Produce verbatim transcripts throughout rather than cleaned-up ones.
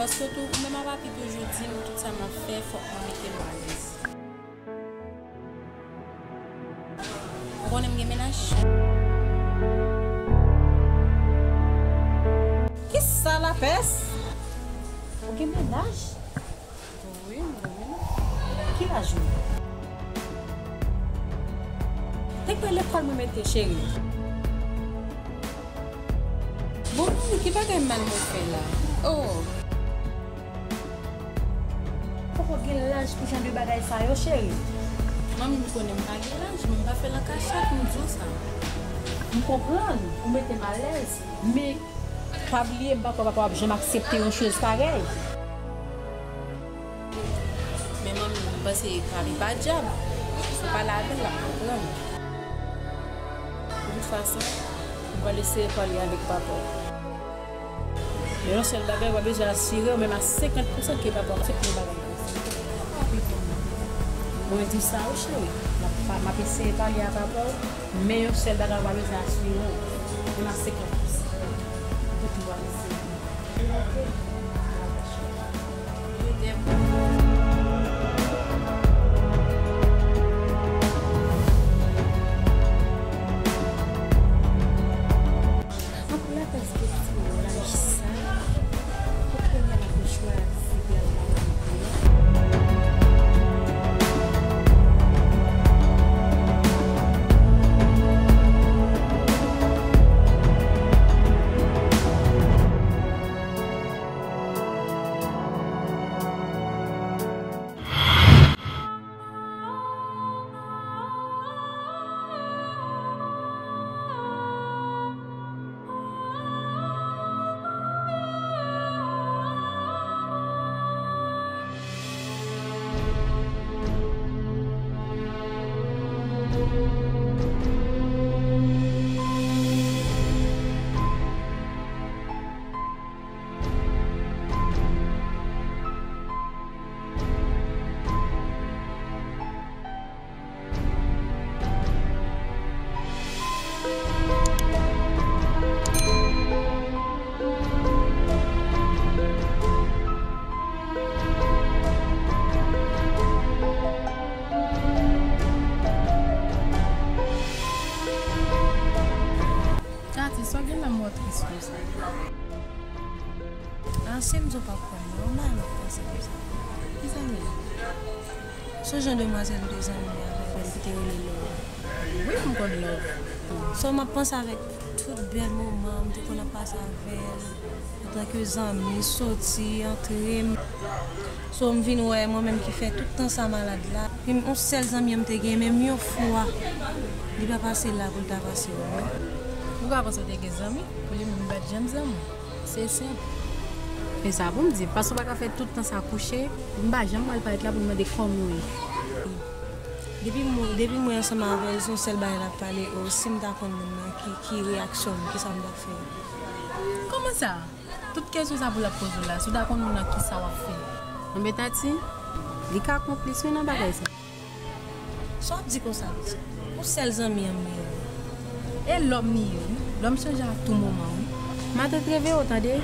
Paske tou, ou menm a papi toujou di m tout sa m ap fè, fòk mwen mete m alèz. Ou konnen m gen mennaj. Kisa lapès? Ou gen mennaj? Wi, m gen mennaj. Ki laj ou? Te kwè lekòl mwen mete cheri. Bon, ki bagay mal mwen fè la? Oh. Poko gen laj pou jan de bagay sa yo, cheri. Manmi, m konnen m pa gen laj, men m pa fè l an kachèt, m di w sa. M konprann, ou mete m alèz, men pa bliye, m pa kwè papa w ap janm aksepte yon choz parèy. Men manmi, m panse papi pa dyab. Si w pale avè l, l ap konprann. De tout fason, m pral eseye pale avèk papa w. Men yon sèl bagay, w ap bezwen asire w menm a senkant pousan ke papa w aksepte yon bagay konsa. Mwen di sa wi cheri, m ap, m ap eseye pale a papa w, men yon sèl bagay, w ap bezwen asire w menm a senkant pousan. Tout moun ap eseye. Anpil apèl se ti laj sa. Pou kounye a pou chwazi pou y al nan lari a. Tati, sa w gen nan mò tris konsa? A, si m di w pa kwè m, non, m pa renmen panse konsa. Kisa m ye? Se jan demwazèl m te zanmi avè l ki te rele Love. Wi, m konn Love. So, m ap panse avèk tout bèl moman m te konn ap pase avè l, antanke zanmi, soti, antre. So, m vin wè mwen menm ki fè tout tan sa malad la. Yon sèl zanmi an m te gen, menm yon fwa, li pa pase la pou l ta pase wè mwen. Ou ka panse w te gen zanmi, pou li menm li pa t janm zanmi w. Se senp. E sa pou m di, paske w pa ka fè tout tan sa kouche, m pa janm pral parèt la pou m mande kòman w ye. Depi mwen, depi mwen ansanm avè l, se yon sèl bagay l ap pale, o, si m ta konn moun nan, ki, ki reyaksyon m, kisa m t ap fè? Kòman sa? Tout kesyon sa pou l ap poze w la, si w ta konn moun nan, kisa w ap fè? Enben Tati, li ka konplis wi nan bagay sa. Sa w ap di konsa, pitit? Yon sèl zanmi an m ye wi. E lòm li ye wi. Lòm chanje a tou moman wi. Matant reve w tande.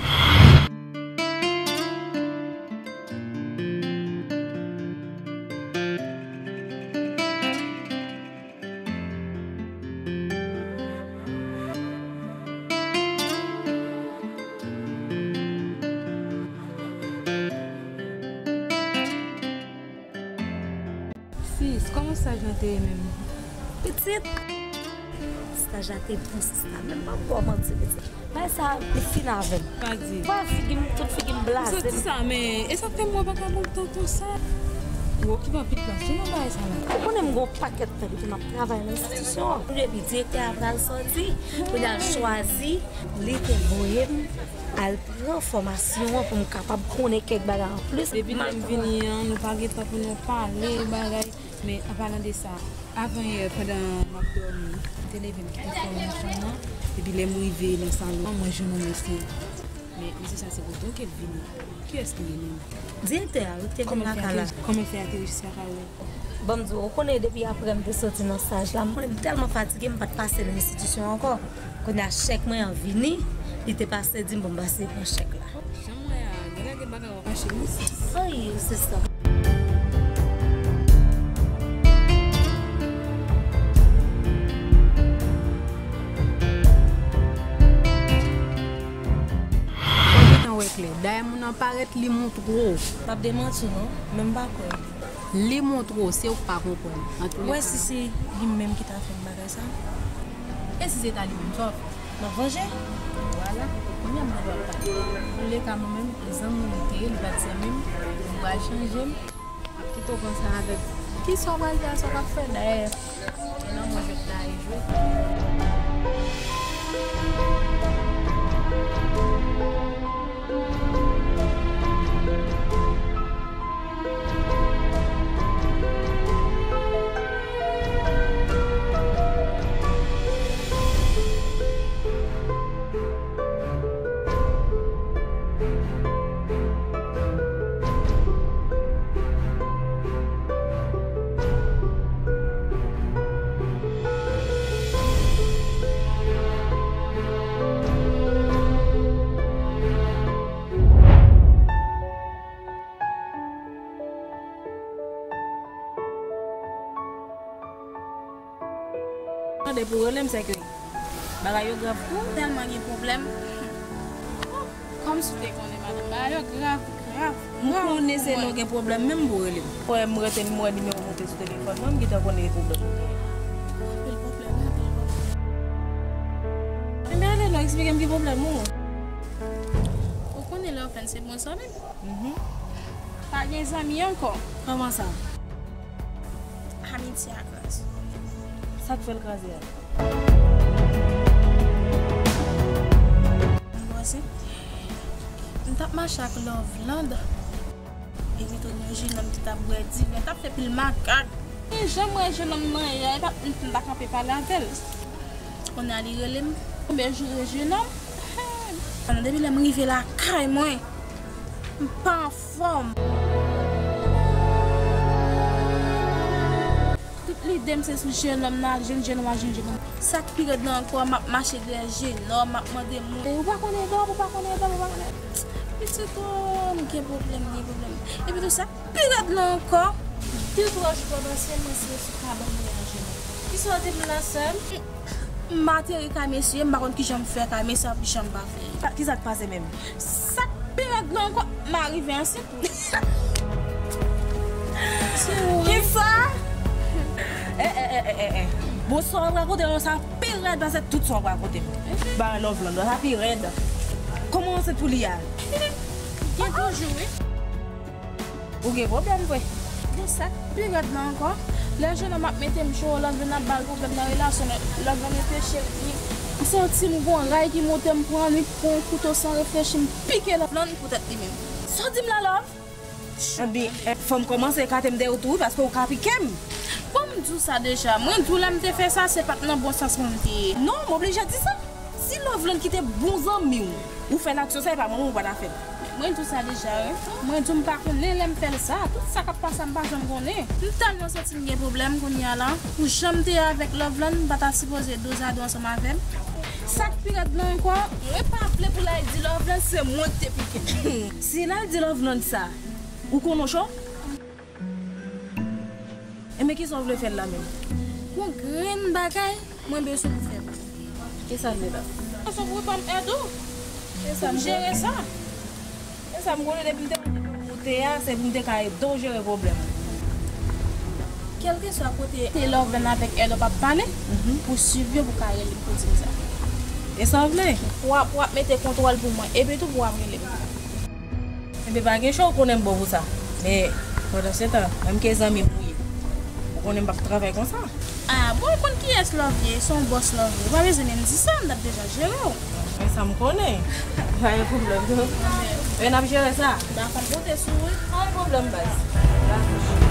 Sis, kòman staj lan te ye menm? Pitit! Staj la te bon, sista, menm pa ba w manti, pitit. Bagay sa li fin avè m. Pa di. Wè figi m, tout figi m blaze. Soti sa, men e sa k fè m wè w pa ka bon tan konsa. Ou okipe anpil plas wi nan bagay sa la. Ou konnen m gen yon pakèt tan depi m ap travay nan enstitisyon an. Depi direktè a pral sòti, pou l al chwazi, li te voye m al pran fòmasyon an pou m kapab konnen kèk bagay anplis. Depi lè m vini an, nou pa gen tan pou nou pale bagay. Men an palan de sa, avan yè, pandan m ap dòmi, m te leve m kite fòmasyon an, epi lè m rive nan salon an, mwen jwenn yon mesye. Men mesye sa se kote w ke l vini. Kiyès li ye menm? Direktè a wi, ki te vin lakay la. Kòman l fè ateri jiska kay ou? Ban m di w, ou konnen depi aprè m te soti nan staj la, m konnen m tèlman fatige, m pa t pase nan enstitisyon ankò. Kounye a chèk mwen an vini, li te pase di m pou m pase pran chèk la. Jan m wè a, Lage bagay w ap mache, wi, sis. Ay, sista. Mwen gentan wè klè. Dayè moun nan parèt, li montre w. M ap demanti w non, men m pa kwè. Li montre w, se ou k pa konprann. Antouka. Wè si se li menm ki ta fè m bagay sa. E si se ta li menm, sa w ap fè? M ap vanje. Vwala. Kounye a m gen dwa pale. Antouleka, mwen menm, e zanmi m li te ye, li pa t zanmi m. M pral chanje m. M ap kite w konsa avèk kisa w pral fè a, sa w p ap fè. Dayè, e nan mwen jwèt la ye jwe. Tande, pou rele m, sèke bagay yo grav tou. Tèlman gen pwoblèm. Kòmsi w te konnen, madanm, bagay yo grav, grav, grav pou mwen. M konnen se lè w gen pwoblèm menm pou w rele m. Fò m rete m wè nimewo w monte sou telefòn mwen, m gentan konnen e pwoblèm ou genyen. Anpil pwoblèm, anpil pwoblèm. Enben, ale non, eksplike m ki pwoblèm ou. Ou konnen Lòvlàn se bon zanmi m. Mhm. Pa gen zanmi ankò. Kòman sa? Amitye a kraze. Sa k fè l kraze a? Mwen panse, m t ap mache ak Loveland. Epi tou, yon jenòm ki t ap bwè diven, t ap fè pil makak. Mwen janm wè jenòm nan yè, e pa m t ap kanpe pale avè l. Kounye a li rele m, konbyen jou rejwenn an? Depi lè m rive lakay mwen, m pa anfòm. Tout lide m se sou jenòm nan ak jèn, jenòm ak jèn, jenòm. Sa k pi rèd la ankò, m ap mache dèyè jenòm, m ap mande moun. Ou pa konn Edòb, ou pa konn Edòb, ou pa konn Edòb. Pitit, o, m gen pwoblèm, m gen pwoblèm. Epi tou sa, pi rèd la ankò, de twa jou pa pase, m rantre sou kabann mwen a jenou. Kisa w di m la, sè m? M ateri kay mesye, m pa konn kijan m fè kay mesye, ap janm pa fè. Sa, kisa k pase menm? Sa k pi rèd la ankò, m arive ansent wi. Se ou wi. Kisa? Eh, eh, eh, eh, eh, eh. Bon, sa w ap rakonte m sa pi rèd pase tout sa w ap rakonte m. Ba Loveland, sa pi rèd. Kòman w ansent pou li a? Gen de jou wi. Ou gen pwoblèm vre. Gen sa k pi rèd la ankò. Lè jenòm ap mete m cho, Loveland ap ba l pwoblèm nan relasyon nou. Loveland rete cheri. M santi m gon ray ki monte m pran, li pran yon kouto san reflechi, m pike Loveland poutèt li menm. Sa w di m la, Love? Ebyen, eh, fò m kòmanse ekate m dèyè w tou wi, paske w ka pike m. Bon, m di w sa deja. Mwen di w lè m te fè sa, se pa t nan bon sans mwen m te ye. Non, m oblije di sa. Si Loveland ki te bon zanmi w, ou fè l aksyon sa, e pa manman w ou pa ta fè l. Mwen di w sa deja wi. Mwen di w m pa konnen lè m fè l sa. Tout sa k ap pase a m pa janm konnen. M tèlman santi m gen pwoblèm kounye a la. Pou jan m te ye avèk Loveland, m pa ta sipoze dozado ansanm avè l. Sa k pi rèd la ankò, mwen pa vle pou l al di Loveland se mwen ki te pike l. Si l al di Loveland sa, ou konnen w cho? Enben, kisa w vle fè l la menm? Gon grenn bagay mwen bezwen pou fè pou ou. Kisa l ye la? Bezwen pou w ban m èd ou. Pou m jere sa. E sa m konnen depi m te mande pou w te a, se pou m te ka ede w jere pwoblèm ou. Kèlkeswa kote te Loveland avèk Edòb ap pale, pou w swiv yo pou w ka rele m pou di m sa. E sa w vle? Pou w ap, pou w ap mete kontwòl pou mwen, epi tou pou w ap rele m. Enben, pa gen cho, ou konnen m bon pou sa. Men, pandansetan, menm ke zanmi m ou ye, ou konnen m p ap travay konsa. Ah, bon, ou konn kiyès Love ye, se yon bòs Love ye. Ou pa bezwen menm di sa, m t ap deja jere w. Men sa m konnen. Pa gen pwoblèm, non. Men n ap jere sa. Dakò, m konte sou ou wi. Pa gen pwoblèm, baz. Dakò.